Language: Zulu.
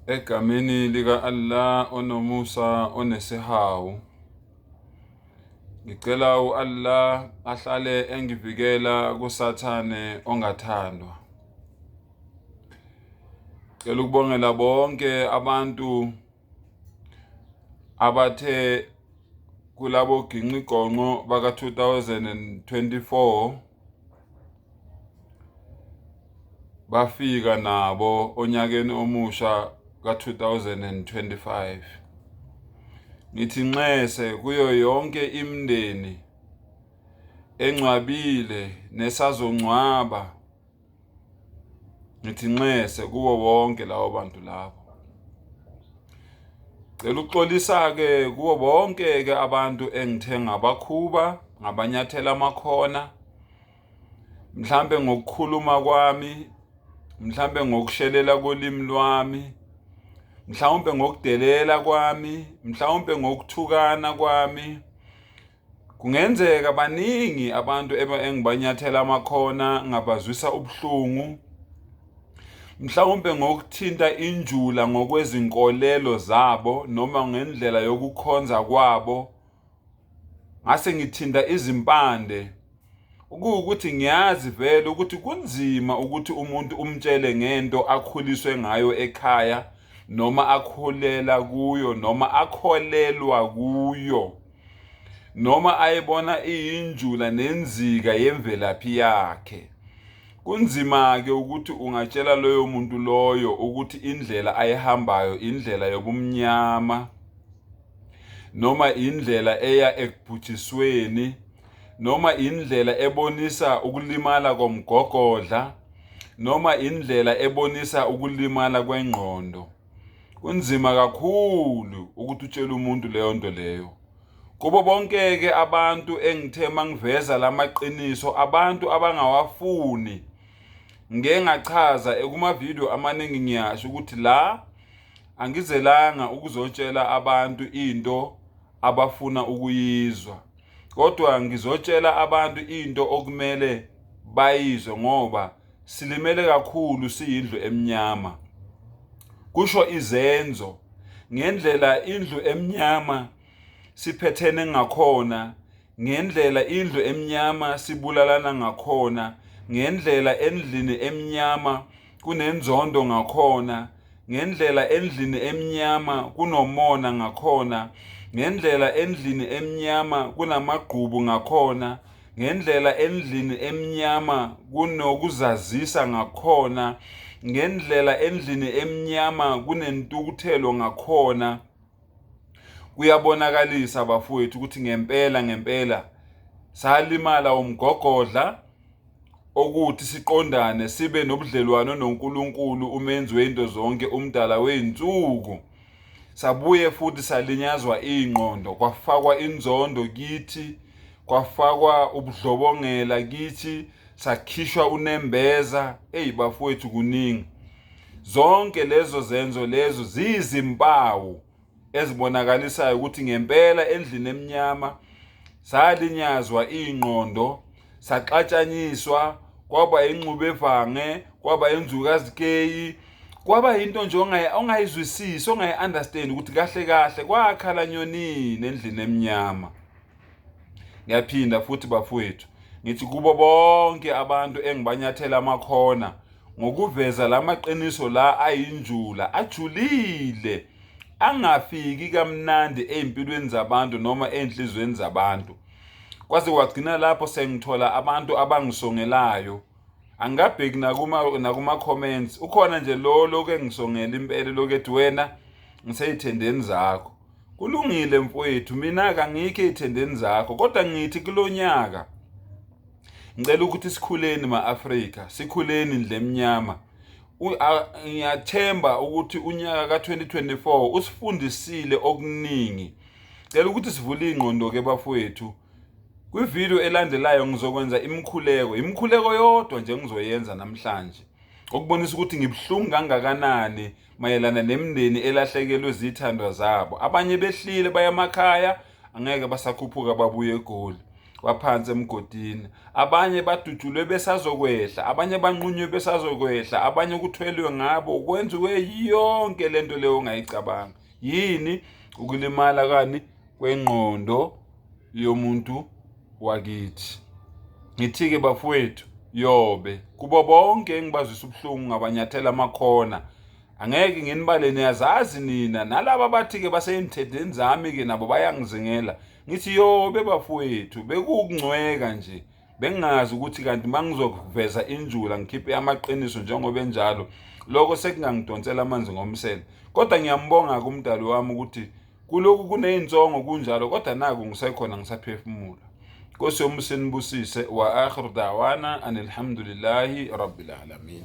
Egameni lika Allah onomusa onesihawu. Ngicela u-Allah ahlale engivikela kuSathane ongathandwa. Cela ukubongela bonke abantu abathe kulabo ginqigonqo baka-2024 bafika nabo onyakeni omusha ka-2025. Ngithi nxese kuyo yonke imindeni engcwabile nesazongcwaba. Ngithi nxese kuwo wonke lawo bantu labo. Cela ukuxolisa-ke kuwo bonke-ke abantu engithe ngabakhuba, ngabanyathela amakhona, mhlambe ngokukhuluma kwami, mhlambe ngokushelela kolimi lwami, mhlawumbe ngokudelela kwami, mhlawumbe ngokuthukana kwami. Kungenzeka baningi abantu engibanyathela amakhona ngabazwisa ubuhlungu, mhlawumbe ngokuthinta injula ngokwezinkolelo zabo noma ngendlela yokukhonza kwabo, ngase ngithinta izimpande. Kuwukuthi ngiyazi vele ukuthi kunzima ukuthi umuntu umtshele ngento akhuliswe ngayo ekhaya noma akhulela kuyo noma akholelwa kuyo noma ayibona iyinjula nenzika yemvelaphi yakhe. Kunzima-ke ukuthi ungatshela loyo muntu loyo ukuthi indlela ayihambayo indlela yobumnyama noma indlela eya ekubhujisweni noma indlela ebonisa ukulimala komgogodla noma indlela ebonisa ukulimala kwengqondo. Kunzima kakhulu ukuthi utshele umuntu leyo nto leyo. Kubo bonke-ke abantu engithe mangiveza la maqiniso, abantu abangawafuni, ngike ngachaza kumavidiyo amaningi ngiyasho ukuthi la angizelanga ukuzotshela abantu into abafuna ukuyizwa, kodwa ngizotshela abantu into okumele bayizwe ngoba silimele kakhulu siyindlu emnyama. Kusho izenzo ngendlela indlu emnyama siphethene ngakhona, ngendlela indlu emnyama sibulalana ngakhona, ngendlela endlini emnyama kunenzondo ngakhona, ngendlela endlini emnyama kunomona ngakhona, ngendlela endlini emnyama kunamagqubu ngakhona, ngendlela endlini emnyama kunokuzazisa ngakhona, ngendlela endlini emnyama kunentukuthelo ngakhona. Kuyabonakalisa bafowethu ukuthi ngempela ngempela salimala umgogodla okuthi siqondane sibe nobudlelwano noNkulunkulu umenzi wezinto zonke umdala wezinsuku. Sabuye futhi salinyazwa ingqondo, kwafakwa inzondo kithi, kwafakwa ubudlobongela kithi, sakhishwa unembeza. Eyi bafowethu kuningi. Zonke lezo zenzo lezo ziyizimpawu ezibonakalisayo ukuthi ngempela endlini emnyama salinyazwa ingqondo, saxatshanyiswa, kwaba ingxubevange, kwaba inzukazikeyi, kwaba into nje ongayizwisisi, ongayi-understand ukuthi kahle kahle kwakhala nyonini endlini emnyama. Ngiyaphinda futhi bafowethu, ngithi kubo bonke abantu engibanyathela amakhona ngokuveza la maqiniso la ayinjula, ajulile, angafiki kamnandi ey'mpilweni zabantu noma ey'nhliziyweni zabantu. Kwaze kwagcina lapho sengithola abantu abangisongelayo. Angikabheki nakuma-comments. Ukhona nje lo lokhu engisongela impela lokhu ethi wena ngisey'thendeni zakho. Kulungile mfowethu, mina-ke angikho ey'thendeni zakho, kodwa ngithi kulo nyaka ngicela ukuthi sikhuleni ma-Afrika, sikhuleni ndle emnyama. Ngiyathemba ukuthi unyaka ka-2024 usifundisile okuningi. Cela ukuthi sivule ingqondo-ke bafowethu. Kwividiyo elandelayo ngizokwenza imikhuleko, imikhuleko yodwa nje engizoyenza namhlanje, okubonisa ukuthi ngibuhlungu kangakanani mayelana nemindeni elahlekelwe zithandwa zabo. Abanye behlile baya emakhaya, angeke basakhuphuka babuye eGoli. Waphansi emgodini. Abanye badutshulwe besazokwehla, abanye banqunywe besazokwehla, abanye kuthwelwe ngabo, kwenziwe yonke lento leyo ongayicabanga. Yini? Ukulimala kani kwengqondo yomuntu wakithi. Ngithi-ke bafowethu, yobe kubo bonke engibazwisa ubuhlungu ngabanyathela amakhona. Angeke nginibale, niyazazi nina. Nalaba bathi-ke basey'mthethweni zami-ke nabo bayangizingela. Ngithi yobe bafowethu, bekuwukungcweka nje. Bengingazi ukuthi kanti uma ngizokuveza injula ngikhiphe amaqiniso njengoba enjalo, lokho sekungangidonsela amanzi ngomsele. Kodwa ngiyambonga-ke umdali wami ukuthi kulokhu kuneyinsongo kunjalo, kodwa naku ngisekhona ngisaphefumula. Nkosi yomusa inibusise. Wa akhiru da'wana anilhamdulillahi rabbil alamin.